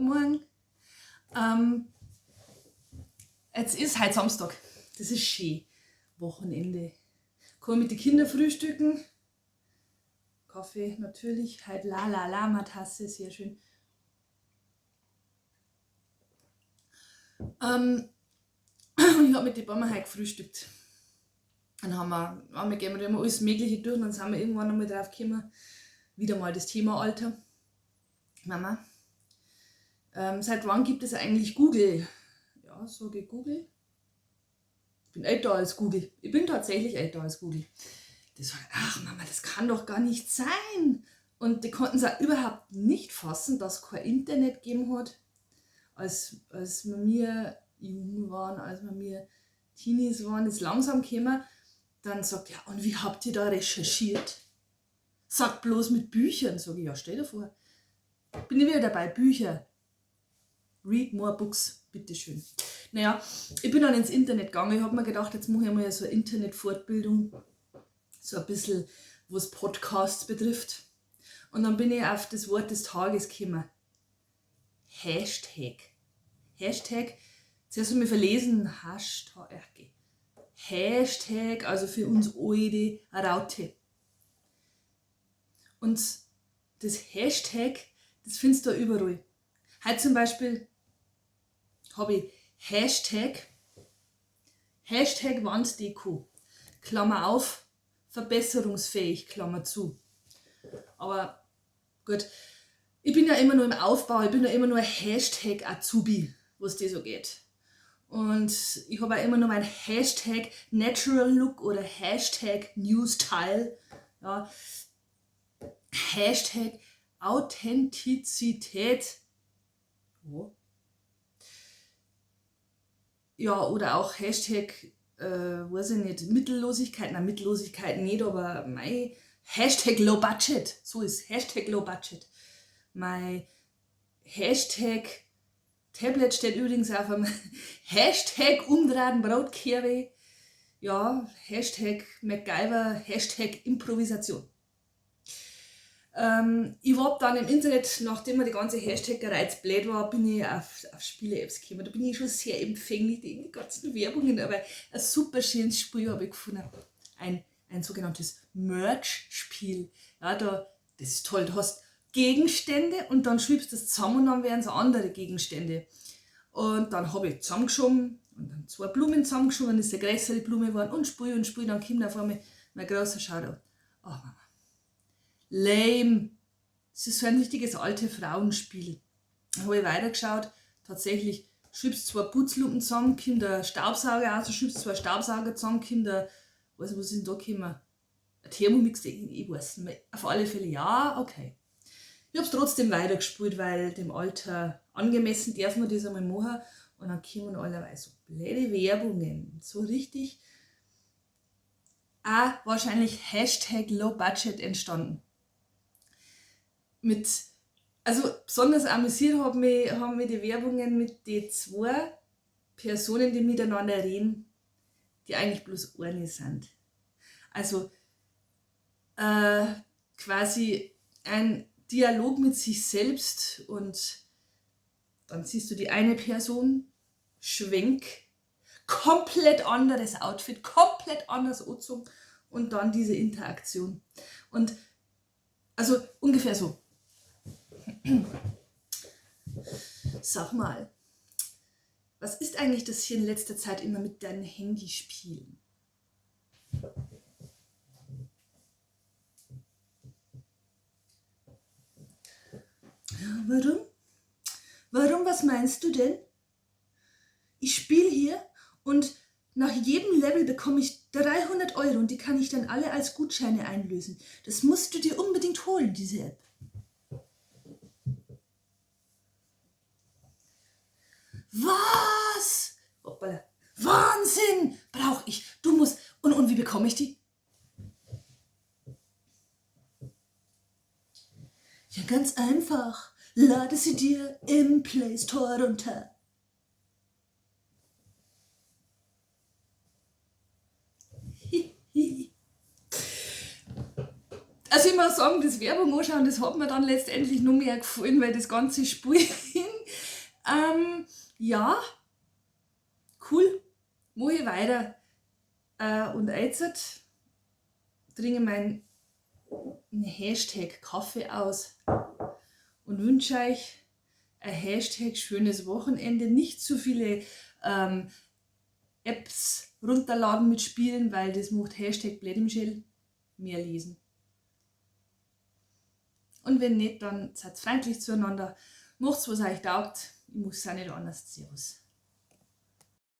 Morgen. Jetzt ist heute Samstag. Das ist schön. Wochenende. Kann ich mit den Kindern frühstücken. Kaffee natürlich. Heute La La Lama Tasse, sehr schön. Ich hab mit den Bäumen heute gefrühstückt. Dann haben wir, ja, wir gehen immer alles Mögliche durch und dann sind wir irgendwann einmal drauf gekommen. Wieder mal das Thema Alter. Mama, seit wann gibt es eigentlich Google? Ja, sage ich Google. Ich bin älter als Google. Ich bin tatsächlich älter als Google. Die sagen, ach Mama, das kann doch gar nicht sein. Und die konnten es auch überhaupt nicht fassen, dass es kein Internet gegeben hat, als wir jung waren, als wir Teenies waren, ist langsam gekommen. Dann sagt, ja, und wie habt ihr da recherchiert? Sagt bloß mit Büchern. Sag ich, ja, stell dir vor. Bin ich wieder dabei, Bücher. Read more books, bitteschön. Naja, ich bin dann ins Internet gegangen. Ich hab mir gedacht, jetzt mach ich mal so eine Internetfortbildung. So ein bisschen, was Podcasts betrifft. Und dann bin ich auf das Wort des Tages gekommen. Hashtag. Hashtag, zuerst hab ich mich verlesen, Hashtag, okay. Hashtag, also für uns alte Raute. Und das Hashtag, das findest du da überall. Heute zum Beispiel hab ich Hashtag Wanddeko, Klammer auf, verbesserungsfähig, Klammer zu. Aber gut, ich bin ja immer nur im Aufbau, ich bin ja immer nur Hashtag Azubi, was das so geht. Und ich hab auch immer nur mein Hashtag Natural Look oder Hashtag New Style. Ja. Hashtag Authentizität. Ja. Ja, oder auch Hashtag, weiß ich nicht, Mittellosigkeit. Nein, Mittellosigkeit nicht, aber mei, Hashtag Low Budget. So ist Hashtag Low Budget. Mein Hashtag Tablet steht übrigens auf einem Hashtag umdrahten Brotkehre. Ja, Hashtag MacGyver, Hashtag Improvisation. Ich hab dann im Internet, nachdem mir die ganze Hashtag-Gerei zu blöd war, bin ich auf Spiele-Apps gekommen. Da bin ich schon sehr empfänglich gegen die ganzen Werbungen, aber ein super schönes Spiel hab ich gefunden. Ein sogenanntes Merge-Spiel. Ja, das ist toll. Du hast Gegenstände und dann schiebst du das zusammen und dann werden es andere Gegenstände. Und dann hab ich zusammengeschoben und dann 2 Blumen zusammengeschoben, dann ist eine größere Blume geworden und Spiel und Spiel, dann kommt auf einmal mein großer Shoutout. Oh Mama. Lame. Das ist so ein richtiges alte Frauenspiel. Dann hab ich weitergeschaut, tatsächlich schiebst 2 Putzlumpen zusammen, kommt der Staubsauger raus, schiebst 2 Staubsauger zusammen, kommt der, weiß nicht, was ist denn da gekommen? Ein Thermomix, ich weiß nicht mehr. Auf alle Fälle ja, okay. Ich hab's trotzdem weitergespielt, weil dem Alter angemessen darf man das einmal machen. Und dann kommen allerweil so blöde Werbungen. So richtig. Auch wahrscheinlich Hashtag Low Budget entstanden. Besonders amüsiert haben mich die Werbungen mit den 2 Personen, die miteinander reden, die eigentlich bloß eine sind. Also quasi ein Dialog mit sich selbst und dann siehst du die eine Person, Schwenk, komplett anderes Outfit, komplett anders angezogen und dann diese Interaktion. Und also ungefähr so. Sag mal, was ist eigentlich das hier in letzter Zeit immer mit deinen Handyspielen? Ja, warum? Warum, was meinst du denn? Ich spiel hier und nach jedem Level bekomme ich 300 Euro und die kann ich dann alle als Gutscheine einlösen. Das musst du dir unbedingt holen, diese App. Was? Hoppala. Wahnsinn! Brauch ich. Du musst. Und wie bekomme ich die? Ja, ganz einfach. Lade sie dir im Play Store runter. Also ich muss sagen, das Werbung anschauen, das hat mir dann letztendlich noch mehr gefallen, weil das ganze Spiel Ja, cool. Mach ich weiter. Und jetzt trinke meinen Hashtag Kaffee aus und wünsche euch ein Hashtag schönes Wochenende. Nicht zu viele Apps runterladen mit Spielen, weil das macht Hashtag blöd im Schädel. Mehr lesen. Und wenn nicht, dann seid freundlich zueinander. Macht's, was euch taugt. Ich muss auch nicht anders. Servus.